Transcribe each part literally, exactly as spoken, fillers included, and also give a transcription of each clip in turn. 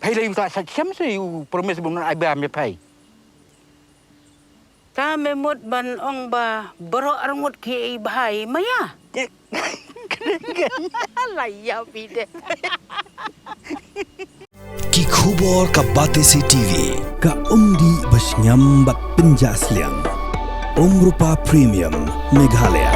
Phai lei u ta sa chem se u promise bun ai ba me phai. Ta me mut ban ong ba baroh arngut ki ei bhai maya. La ya pi de. Ki khubor ka Batesi T V, ka umdih ba sngewbha bad pynjah sliang. Umrupa Premium Meghalaya.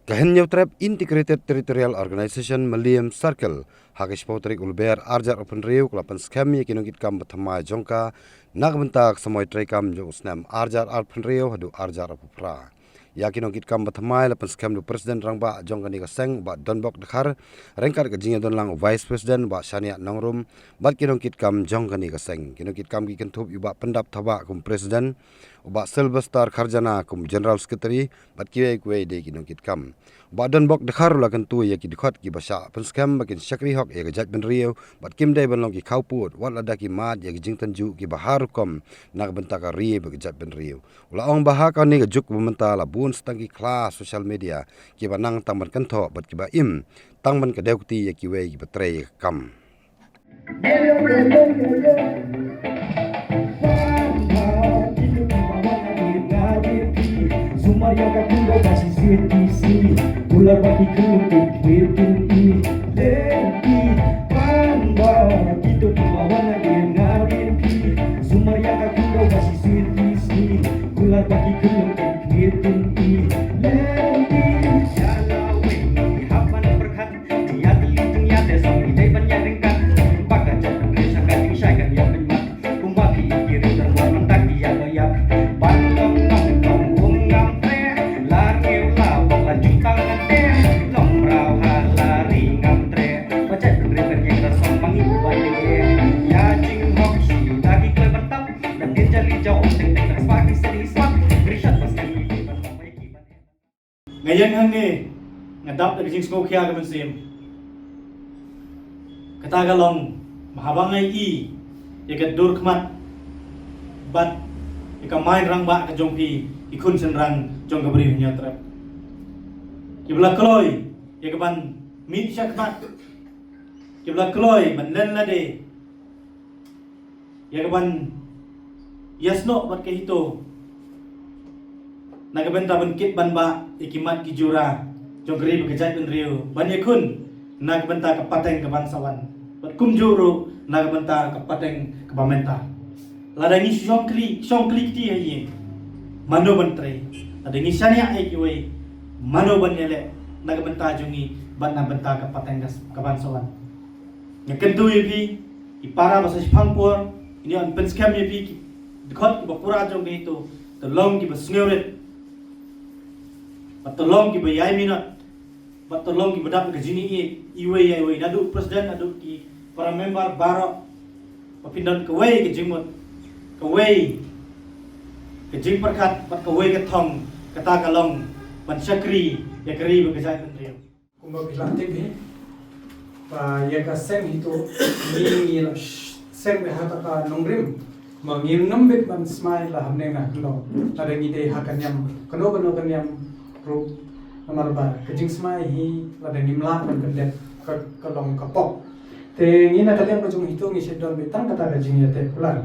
Ka Hynñiewtrep Integrated Territorial Organization Mylliem Circle, ha ka shiphew tarik u Lber arhajar arphew hynriew, ka la pynskhem ïa ki nongkitkam ba thymmai jong ka, na ka bynta ka samoi treikam jong u snem arhajar arphew hynriew haduh arhajar arphew phra. Ïa ki nongkitkam ba thymmai la pynskhem da u President Rangbah jong kane ka seng, Bah Donbok Dkhar, ryngkat ka jingïadonlang u Vice President, Bah Shaniah Nongrum, bad ki nongkitkam jong kane ka seng. Ki nongkitkam ki kynthup ïa u Bah Pyndap Thabah kum President, u Bah Sylvester Kharjana kum General Secretary, bad kiwei kiwei de ki nongkitkam. U Bah Donbok Dkhar u la kyntu ïa ki dkhot kiba shah pynskhem ba kin shakri hok ïa ka jaitbynriew, bad kim dei ban long ki khawpud, wat lada ki mad ïa ki jingtynjuh kiba har rukom na ka bynta ka ri bad ka jaitbynriew. U la ong ba ha kane ka juk ba mynta la bun sa tang ki khla social media kiba nang tang ban kynthoh bad kiba im tang ban kdew kti ïa kiwei kiba trei ïa ka kam. Nga ïeng hangne, nga dap da ka jingsngewkhia ka mynsiem. Kata ka long ba haba nga ïohi ïa ka dur khmat bad ïa ka main rangbah ka jong phi, ki khun shynrang jong ka Bri Hynñiewtrep, kiba la kloi ïa ka ban mih shakhmat, kiba la kloi ban len lade ïa ka ban ïasnoh bad ka HITO na ka bynta ban kit ban bah ïa ki mat ki jura jong ka ri bad ka jaitbynriew ban ïakhun na ka bynta ka pateng ka ban sa wan, bad kumjuh ruh na ka bynta ka pateng ka ba mynta. Lada ngi shong kli, shong kli kti ha ïing, mano ban trei? Lada ngi shaniah ïa kiwei, mano ban ïaleh na ka bynta jong ngi bad na bynta ka pateng ka, ka ban sa wan? Nga kyntu ïa phi, ki para ba sa shipang por, ngin ïa pynskhem ïa phi ki dkhot kiba pura jong ka HITO, to long kiba sngewrit, bad to long kiba ïai minot, bad to long kiba dap ka jingïeit iwei ïa iwei, naduh president haduh ki para member baroh. Ba phin don kawei ka jingmut, kawei ka jingpyrkhat bad kawei ka thong, kata ka long ban shakri ïa ka ri bad ka jaitbynriew. Kumba phi la tip hi ba ïa ka seng HITO, ngi, ngi la sh-, seng beit ha kata ka nongrim. Ma ngim nym bit ban smai la hangne na kano, lada ngi dei ha ka niam kano kano ka niam ruh. Namar ba ka jingsmai hi lada ngim lah ban pyndep ka, ka long ka pop. Te ngi na ka liang ka jong HITO ngi shu don beit tang kata ka jingïateh kular.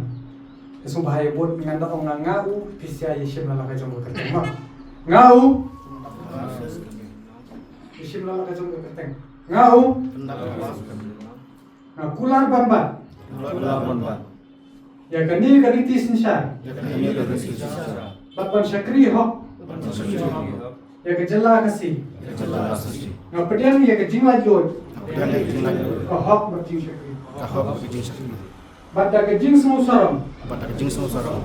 Ka sngewbha ïa bud ngan da ong nga nga u, phi sa ïa shim la la ka jong ka kyrteng ma. Nga u. Ïa shim la la ka jong ka kyrteng. Nga u. Nga kular ban bat. Kular ban bat. Ïa kane ka riti synshar. Ïa kane ka riti synshar. Bad ban shakri hok. Ban shakri hok. Ïa ka jylla Khasi. Ïa ka jylla Khasi. Nga pdiang ïa ka jinglaitluid. Nga pdiang ïa ka jinglaitluid. Ka hok bad jingshakri. Ka hok bad jingshakri. Bad da ka jingsngewsarong. Bad da ka jingsngewsarong.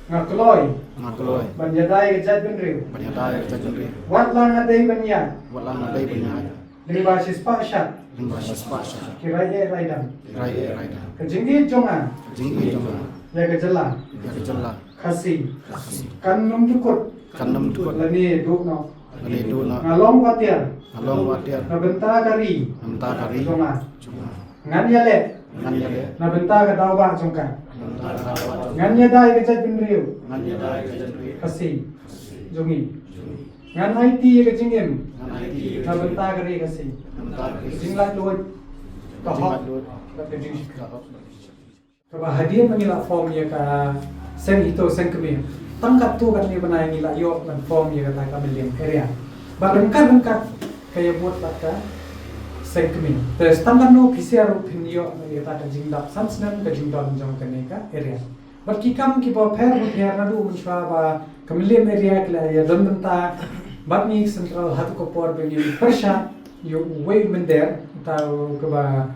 Nga kloi. Nga kloi. Ban ïada ïa ka jaitbynriew. Ban ïada ïa ka jaitbynriew. Wat la nga dei ban ïaid. Wat la nga dei ban ïaid. Lyngba shispah shad. Lyngba shispah shad. Ki rai eh rai dang. Ki rai eh rai dang. Ka jingïeit jong nga. Ka jingïeit jong nga. Ïa ka jylla. Ïa ka jylla. Khasi. Khasi. Kan nym dkut. Kan nym dkut. Lane duh noh. Lane duh noh. Nga long wat tiar. Nga long wat tiar. Na bynta ka ri. Na bynta ka ri. Jong nga. Jong nga. Ngan ïaleh. Ngan ïaleh. Na bynta ka daw bah jong ka. Na bynta ka daw bah jong ka. Ngan ïada ïa ka jaitbynriew. Ngan ïada ïa ka jaitbynriew. Khasi. Khasi. Jong ngi. Jong ngi. Ngan aiti ïa ka jingim na bynta ka ri Khasi. Jinglaitluid, ka hok bad ka jingshakri. Kaba hadien ba ngi la form ïa ka seng HITO, seng kmie, tang katto katne bnai ngi la ïoh ban form ïa kata ka Mylliem Area. Bad ryngkat ryngkat ka ïabud bad ka seng kmie. Te tang katno phi sngewthuh, phin ïoh ïa kata ka jingdap san snem ka jingdon jong kane ka area. Bad ki kam kiba pher ba pher naduh mynshuwa ba ka Mylliem Area ki la ïa don bynta bad ngi Central hato ka por ba ngi pyrshah ïa uwei u mynder, uta u kaba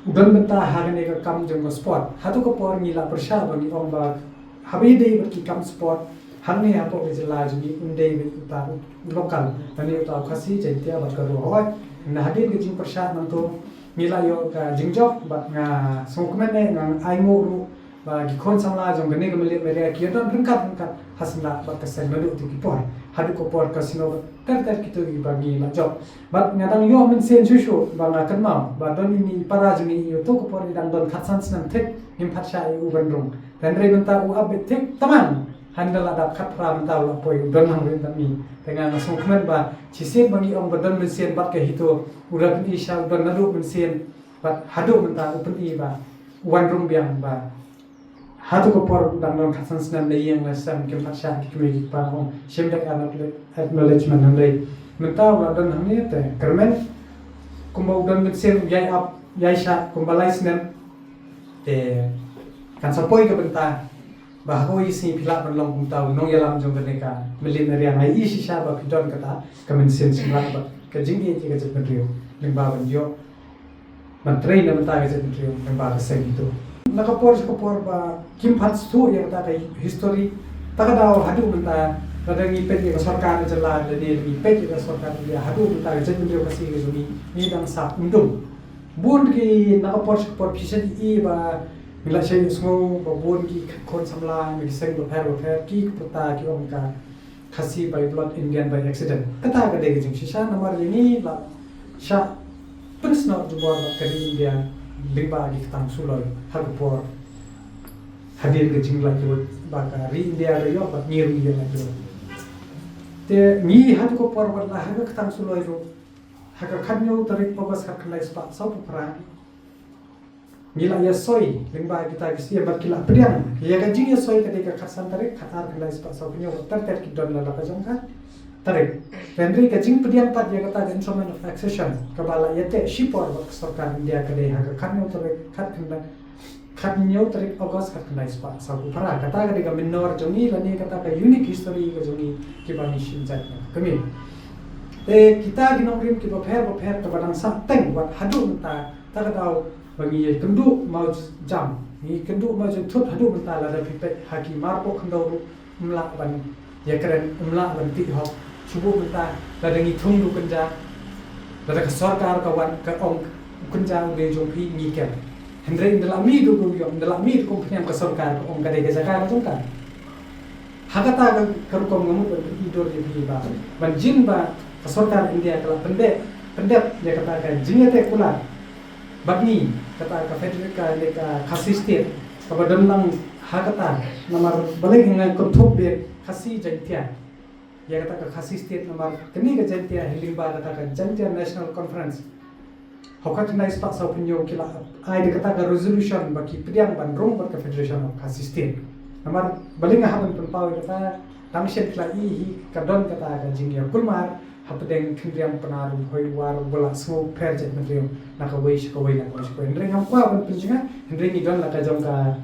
u don bynta ha kane ka kam jong ka sport. Hato ka por ngi la pyrshah ba ngi ong ba haba ïadei bad ki kam sport hangne hapoh ka jylla jong ngi, un dei beit uta u local, lane uta u Khasi, Jaiñtia bad Garo. Hooid, na hadien ka jingpyrshah nangto ngi la ïoh ka jingjop bad nga sngewkmen eh, nga ainguh ruh ba ki khun samla jong kane ka Mylliem Area ki ïa don ryngkat ryngkat ha seng bad ka seng naduh tu ki por. Haduh ka por ka seng bad ter ter kito kiba ngi la jop. Bad nga dang ïoh mynsiem shuh shuh ba nga kynmaw ba don ine i para jong ngi, ïa uto ka por i dang don khatsan snem thik, ngim pat shah ïa u ban rung. Hynrei mynta u ap beit thik tymmen. Hynda la dap khatphra mynta u la poi, u don lang beit bad ngi. Te nga nga sngewkmen ba shisien ba ngi ong ba don mynsiem bad ka HITO, u la pyni sha u don naduh mynsiem bad haduh mynta u pyni ba u wan rung biang ba hato ka por u dang don khatsan snem, la ïing la sem, kim pat shah, ki kmie ki kpa, ong shim da ka acknowledgement. Hynrei mynta u la don hangne te kyrmen kumba u don mynsiem, u ïai ap ïai shah kumba lai snem. Te kan sa poi ka bynta ba ha kawei ka sngi phi lah ban long kumta u nongïalam jong kane ka Mylliem Area. Nga ïohi shisha ba phi don kata ka mynsiem sngewbha bad ka jingïeit ïa ka jaitbynriew lyngba ban ïoh ban trei na bynta ka jaitbynriew lyngba ka seng HITO. Na ka por sha ka por ba kim pat sngewthuh ïa kata ka history. Ta ka daw haduh mynta, lada ngi peit ïa ka sorkar jylla lane ngi peit ïa ka sorkar India, haduh mynta ka jaitbynriew Khasi ka jong ngi, ngi dang sah um dum. Bun ki, na ka por sha ka por phi shait ïohi ba ngi la shait ïohsngew ba bun ki khun samla na ki seng bapher bapher ki pyrta ki ong ka Khasi by blood, Indian by accident. Kata ka dei ka jingshisha, namar ïa ngi la shah pynsnoh jubor bad ka ri India lyngba ki ktang suloi ha ka por hadien ka jinglaitluid, ba ka ri India ka ïoh bad ngi ruh ngi ïa laitluid. Te ngi haduh ka por wat la ha ka ktang suloi ruh, ha ka khathynñiew tarik August khatkhyndai spah sawphew phra, ngi la ïa soi lyngba kita ki siem bad ki la pdiang ïa ka jingïasoi ka dei ka khatsan tarik, khatar khyndai spah sawphew hynñiew, ter ter ki don la la ka jong ka tarik. Hynrei ka jingpdiang pat ïa kata ka Instrument of Accession kaba la ïateh shipor bad ka sorkar India ka dei ha ka khathynñiew tarik, khatkhyndai, khathynñiew tarik August khatkhyndai spah sawphew phra. Kata ka dei ka mynnor jong ngi lane kata ka unique history ka jong ngi kiba ngi shim jait na ka kmie. Te kita ki nongrim kiba pher bapher kaba dang sah teng wat haduh mynta, ta ka daw ba ngi ïakynduh mawjam, ngi kynduh mawjam thut haduh mynta. Lada phi peit ha ki marpoh khyndew ruh ym lah ban ïakren, ym lah ban tih hok. Shu buh mynta lada ngi thung ïa u kynja, lada ka sorkar ka wan ka ong u kynja u dei jong phi, ngi kem. Hynrei ynda la mih ïa u, ynda la mih ïa u kum pynïam ka sorkar ka ong ka dei ka jaka ka jong ka. Ha kata ka, ka rukom nga mut ban pyni dur ïa phi ba ban jin ba ka sorkar India ka la pyndep, pyndep ïa kata ka jingïateh kular bad ngi, kata ka federal ka, ne ka Khasi State kaba don lang ha kata. Namar balei nga kynthup ba Khasi Jaiñtia ïa kata ka Khasi State, namar kane ka Jaiñtia hi lyngba kata ka Jaiñtia National Conference ha u khatkhyndai spah sawphew hynñiew ki la ai da kata ka resolution ba ki pdiang ban rung bad ka Federation of Khasi State. Namar balei nga hap ban pynpaw ïa kata, dang shen ki la ïohi ka don kata ka jingïakulmar hapdeng khynriam Pnar u Bhoi War uba la sngewpher jaitbynriew na kawei sha kawei, na kawei sha kawei. Hynrei ngam kwah ban pynjngai, hynrei ngi don la ka jong ka,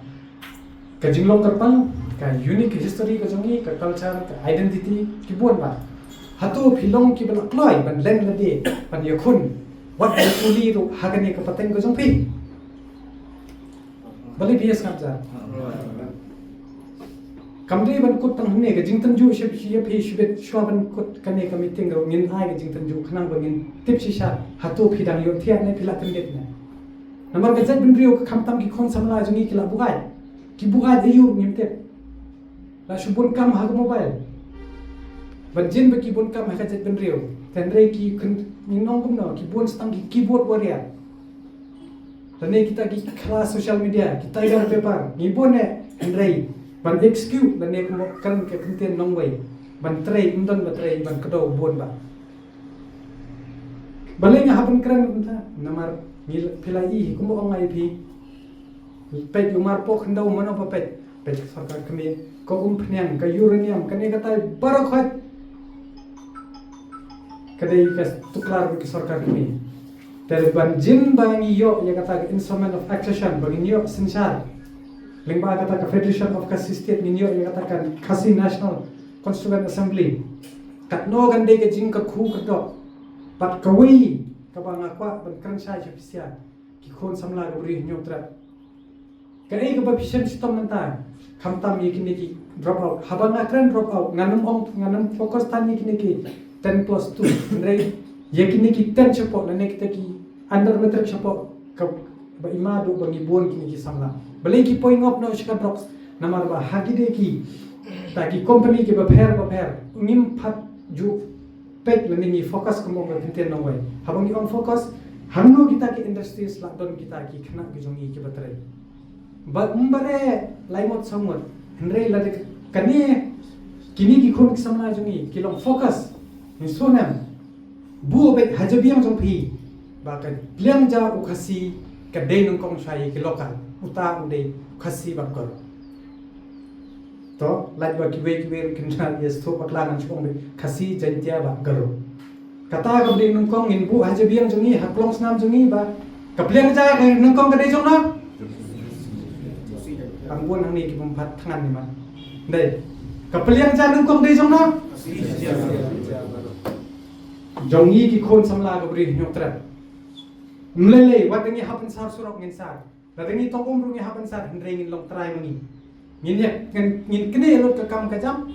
ka jinglong kyrpang, ka unique history ka jong ngi, ka culture, ka identity, ki bun ba. Hato phi long kiba la kloi ban leng lade ban ïakhun wat ban puli ruh ha kane ka pateng ka jong phi? Balei phi ïa sngap jar? Kam dei ban kut tang hangne, ka jingtynjuh sha phi, sha phi shibit shuwa ban kut kane ka meeting ruh ngin ai ka jingtynjuh khnang ba ngin tip shisha hato phi dang ïohthiah ne phi la kyndit ne. Namar ka jaitbynriew, ka khamtam ki khun samla jong ngi ki la buaid. Ki buaid aïu ngim tip. La shu bun kam ha ka mobile. Ban jin ba ki bun kam ha ka jaitbynriew. Hynrei ki khun, ngin ong kumno, ki bun sa tang ki keyboard warrior. Lane kita ki khla social media, ki tiger paper, ngi bun eh, hynrei ban execute lane kumno kan ka kyntien nongwei. ban trei, ym don ba trei ban kdew bun ba. Balei nga hap ban kren kumta? Namar ngi la, phi la i hi kumba ong nga ïa phi. Peit u marpoh khyndew mano ba peit, peit ka sorkar kmie, ka umphniang, ka uranium, kane katai baroh khoit ka dei ka tuklar bad ka sorkar kmie. Te ban jin ba ngi ïoh ïa kata ka Instrument of Accession, ba ngin ïoh synshar lyngba kata ka Federation of Khasi State, ngin ïoh ïa kata ka Khasi National Constituent Assembly. Katno kan dei ka jingkyrkhu kyrdoh. Bad kawei kaba nga kwah ban kren shai sha phi sha ki khun samla ka Bri Hynñiewtrep. Kaei kaba phi shem shitom mynta, khamtam ïa kine ki drop out. Haba nga kren drop out, ngan ym ong, ngan ym focus than ïa kine ki ten plus two. Hynrei ïa kine ki ten shapoh, lane kita ki under matric shapoh, kaba i ma duh ba ngi bun kine ki samla. Balei ki poi ngop noh sha ka drugs? Namar ba ha kine kita ki company kiba pher bapher, ngim pat ju peit lane ngi focus kumba ong ka ktien nongwei. Haba ngi ong focus, hangno kita ki industries la don kita ki khynnah ki jong ngi kiba trei. Ba ym ba re lai ngut saw ngut. Hynrei lada kane, kine ki khun ki samla jong ngi ki long focus, ngi sngewsih. Buh beit ha jabieng jong phi ba ka pliang ja u Khasi ka dei nyngkong shwa ïa ki local. Uta u dei u Khasi bad Garo. To, lait ba kiwei kiwei ruh kin da ïa sngewthuh bakla, ngan shu ong beit Khasi, Jaiñtia bad Garo. Kata ka dei nyngkong, ngin buh ha jabieng jong ngi, ha klong snam jong ngi ba ka pliang ja ka nyngkong ka dei jong no? Tang bun hangne ki bym pat thngan ne em? Dei. Ka pliang ja nyngkong dei jong no? Jong ngi ki khun samla ka Bri Hynñiewtrep. Ym lei lei, wat ngi hap ban sar surok ngin sar. Lada ngi tong um ruh ngi hap ban sar, hynrei ngin long trai ma ngi. Ngin ïa, ngin, ngin knieh lut ka kam ka jam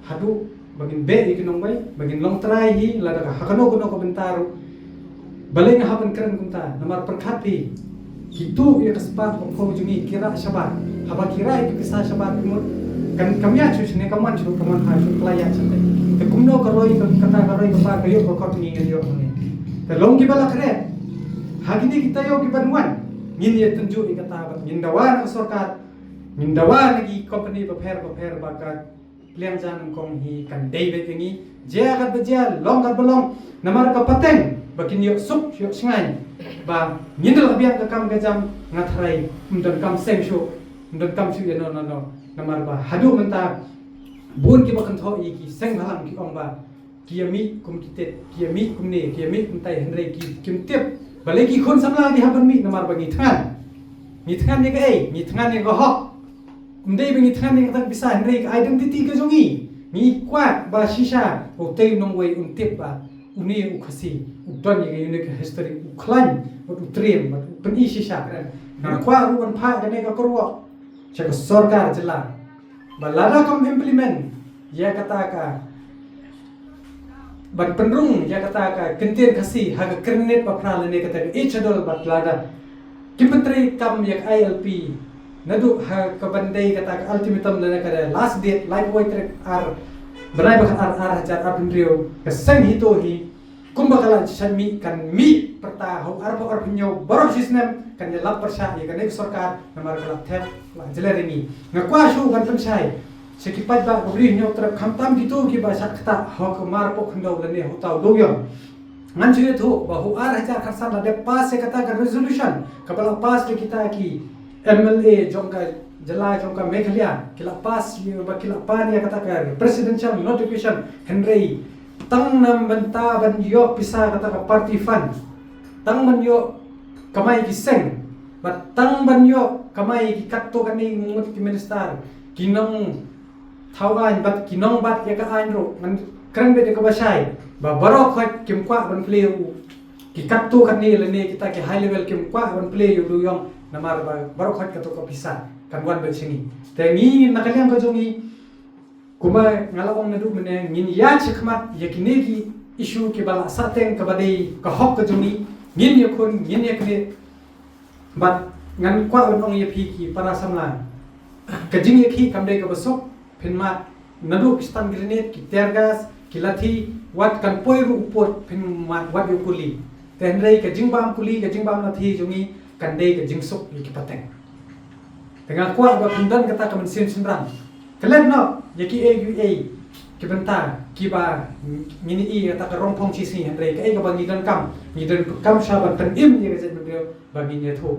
haduh ba ngin beh ïa ki nongwei, ba ngin long trai hi, lada ka ha kano kano ka bynta ruh. Balei nga hap ban kren kumta? Namar pyrkhat phi, ki tuh ïa ka spah ka phew jong ngi, ki rah shabar. Haba ki rah ïa ki pisa shabar, ki mut kan kam ïa shu shane, kam wan shu, kam wan ha shu, pla ïa shu te. Te kumno ka roi ka, kata ka roi ka pa ka ïoh ka kot ngi, ngi ïoh ngi. Te long kiba la kren. Ha kine ki taïew ki ban wan, ngin ïa tynjuh ïa kata bad ngin dawa na ka sorkar, ngin dawa na ki company bapher bapher ba ka pliang ja nyngkong hi kan dei beit ïa ngi. Jia kat ba jia, long kat ba long, namar ka pateng ba kin ïoh suk ïoh shngaiñ ba ngin da la biang ka kam ka jam. Nga tharai ym don kam seng shuh, ym don kam shuh ïa no no no. Namar ba haduh mynta bun kiba kynthoh ïa ki seng bhalang ki ong ba ki ïa mih kum ki tip, ki ïa mih kumne, ki ïa mih kumtai, hynrei ki, kim tip balei ki khun samla ki hap ban mih. Namar ba ngi thngan. Ngi thngan ïa kaei? Ngi thngan ïa ka hok. Ym dei ba ngi thngan ïa kata ka pisa, hynrei ka identity ka jong ngi. Ngi kwah ba shisha utei u nongwei un tip ba une u Khasi u don ïa ka unique history, u khlaiñ bad u triem bad u pyni shisha. Nga kwah ruh ban phah kane ka kyrwoh sha ka sorkar jylla ba lada kam implement ïa kata ka, ban pynrung ïa kata ka kyntien Khasi ha ka kyrnit ba phra lane kata ka Eighth Schedule, bad lada kim pyntreikam ïa ka I L P naduh ha ka ban dei kata ka ultimatum lane ka last date, laiphew tarik ar, bnai ba khatar, ar hajar arphew hynriew, ka seng HITO hi kumba ka la shait mih kan mih pyrta ha u arphew arphew hynñiew, baroh shi snem kan ïalap pyrshah ïa kane ka sorkar, namar ka la thep, la jler ïa ngi. Nga kwah shuh ban pynshai sha ki paidbah ka Bri Hynñiewtrep, khamtam kito kiba shah ktah ha ka marpoh khyndew lane ha uta u dewiong. Ngan shu ïathuh ba ha u ar hajar khatsan la dep pass ïa kata ka resolution kaba la pass da kita ki M L A jong ka jylla jong ka Meghalaya, ki la pass ïa ba ki la pan ïa kata ka presidential notification, hynrei tang na bynta ban ïoh pisa kata ka party fund, tang ban ïoh kamai ki seng, bad tang ban ïoh kamai ki katto katne ngut ki minister, ki nongthaw aiñ bad ki nongbat ïa ka aiñ ruh. Ngan kren beit ïa kaba shai ba baroh khoit kim kwah ban plie u, ki katto katne lane kita ki high level kim kwah ban plie ïa u dewiong, namar ba baroh khoit kato ka pisa kan wan beit sha ngi. Te ngi na ka liang ka jong ngi, kumba nga la ong naduh mynne, ngin ïaid shakhmat ïa kine ki issue kiba la sahteng kaba dei ka hok ka jong ngi. Ngin ïakhun, ngin ïaknieh. Bad ngan kwah ban ong ïa phi ki para samla, ka jingïakhih kam dei kaba suk. Phin mad naduh ki stun grenade, ki tear gas, ki lathi, wat kan poi ruh u pud phin mad wat ïa u kuli. Te hynrei ka jingbam kuli, ka jingbam lathi jong ngi kan dei ka jingsuk ïa ki pateng. Te nga kwah ba phin don kata ka mynsiem shynrang. Klet noh ïa kiei kiei Ki bynta kiba ngin ïohi ïa kata ka rong phong shisngi, hynrei kaei kaba ngi donkam, ngi donkam shuwa ban pynim ïa ka jaitbynriew ba ngin ïathuh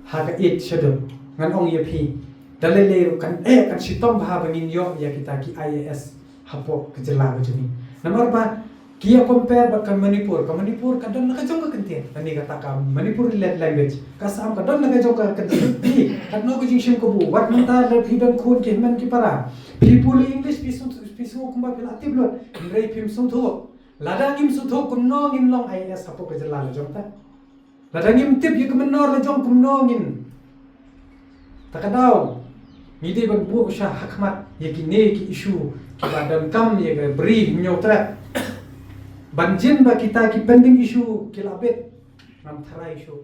ha ka Eighth Schedule. Ngan ong ïa phi, da lei lei ruh kan, eh, kan shitom bha ba ngin ïoh ïa kita ki I A S hapoh ka jylla ka jong ngi. Namar ba ki ïa compare bad ka Manipur, ka Manipur ka don la ka jong ka kyntien, lane kata ka Manipuri language. Ka Assam ka don la ka jong ka kyntien. Phi, katno ka jingshim kabu, wat mynta lada phi don khun ki hynmen ki para, phi pule English, phi sngewthuh, phi sngew kumba phi la tip lut. Hynrei phim sngewthuh. Lada ngim sngewthuh, kumno ngin long I A S hapoh ka jylla la jong ta? Lada ngim tip ïa ka mynnor la jong, kumno ngin? Ta ka daw ngi dei ban buh sha ha khmat ïa kine ki issue kiba donkam ïa ka Bri Hynñiewtrep. Ban jin ba kita ki pending issue ki la bit, ngam tharai shuh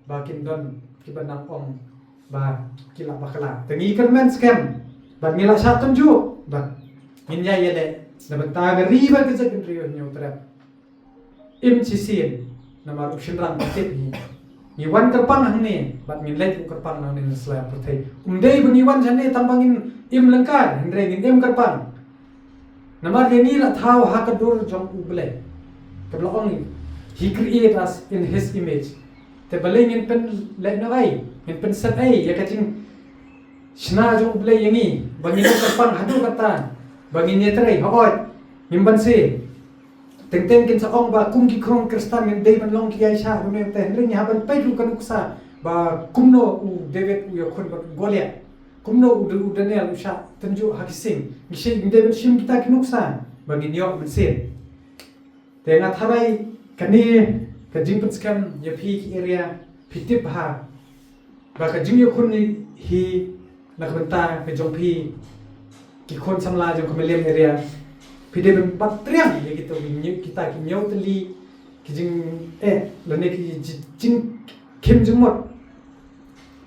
ba kin don kiba nang ong ba ki la bakla. Te ngi kyrmen skhem bad ngi la shah tynjuh bad ngin ïa ïaleh na bynta ka ri bad ka jaitbynriew Hynñiewtrep. Im shisien, namar u shynrang ka tip ngi. Ngi wan kyrpang hangne bad ngin leit ruh kyrpang nangne na sla pyrthei. Um dei ba ngi wan shane tang ba ngin im lyngkar, hynrei ngin im kyrpang. Namar ïa ngi la thaw ha ka dur jong U Blei. Kaba la ong, "He created us in his image." Te balei ngin pynlehnohei, ngin pynsetei ïa ka jingshna jong U Blei ïa ngi ba ngin ïa kyrpang haduh katta ba ngin ïatrei? Hooid, ngim banse. Teng teng kin sa ong ba kum ki khun Khristan ngin dei ban long ki aishah ruh ne, te hynrei ngi hap ban peit ruh ka nuksa ba kumno u David u ïakhun bad u Goliath, kumno u, u Daniel u shah tynjuh ha ki sing. Ngi shim, ngi dei ban shim kita ki nuksa ba ngin ïoh mynsiem. Te nga tharai kane ka jingpynskhem ïa phi ki area, phi tip bha ba ka jingïakhun hi na ka bynta ka jong phi ki khun samla jong ka Mylliem area. Phi dei ban bat triang ïa kita ki hynñiew, kita ki hynñiew tylli ki jing, eh, lane ki ji-, jingkhim jingmut,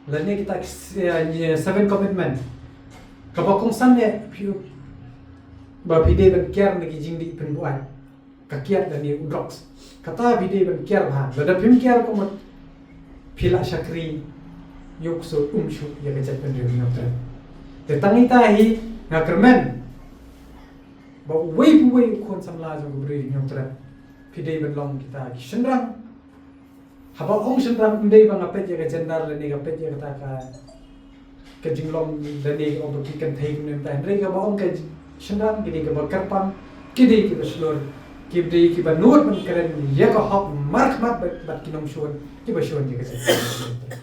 lane kita ki s-, eh, seven commitment. Kaba kongsan eh phi, ba phi dei ban kiar na ki jingdih pynbuaid. Ka kiad lane u drugs. Kata phi dei ban kiar bha. Lada phim kiar kumta, phi la shakri, ïoh shuh, um shuh ïa ka jaitbynriew Hynñiewtrep. Te tang ita hi nga kyrmen ba uwei pa uwei u khun samla jong ka Bri Hynñiewtrep, phi dei ban long kita ki shynrang. Haba ong shynrang, ym dei ba nga peit ïa ka gender lane nga peit ïa kata ka, ka jinglong lane ong ba ki kynthei kumne mynta. Hynrei kaba ong ka shynrang, ki dei kiba kyrpang, ki dei kiba shlur, ki dei kiba nud ban kren ïa ka hok markhmat bad, bad ki nongshun kiba shun ïa ka jaitbynriew.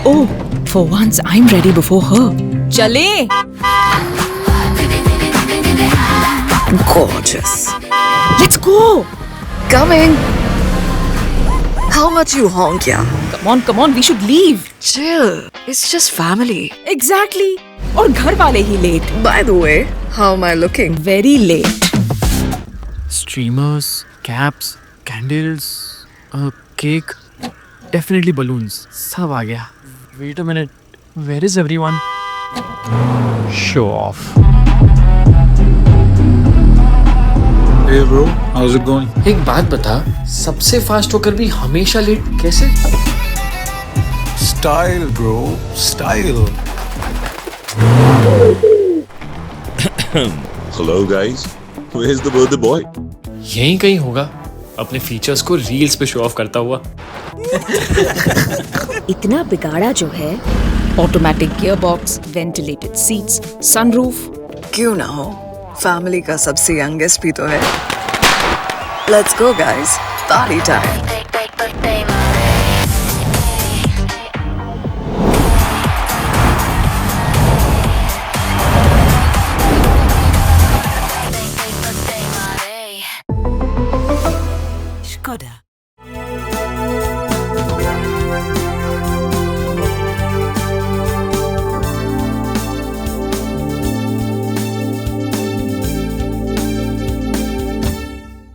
Oh, for once I'm ready before her. चलें? Gorgeous. Let's go. Coming. How much you honk, yeah? Come on, come on, we should leave. Chill. It's just family. Exactly. और घर वाले ही late. By the way, how am I looking? Very late. Streamers, caps, candles, a cake, definitely balloons. सब आ गया. Wait a minute. Where is everyone? Show off. Hey bro, how's it going? एक बात बता, सबसे फास्ट होकर भी हमेशा लेट कैसे? Style bro, style. Hello guys, where's the birthday boy? यहीं कहीं होगा, अपने फीचर्स को रील्स पे शो ऑफ करता हुआ. इतना बिगाड़ा जो है. Automatic gearbox, ventilated seats, sunroof. क्यों ना हो, फैमिली का सबसे यंगेस्ट भी तो है. Let's go guys, party time.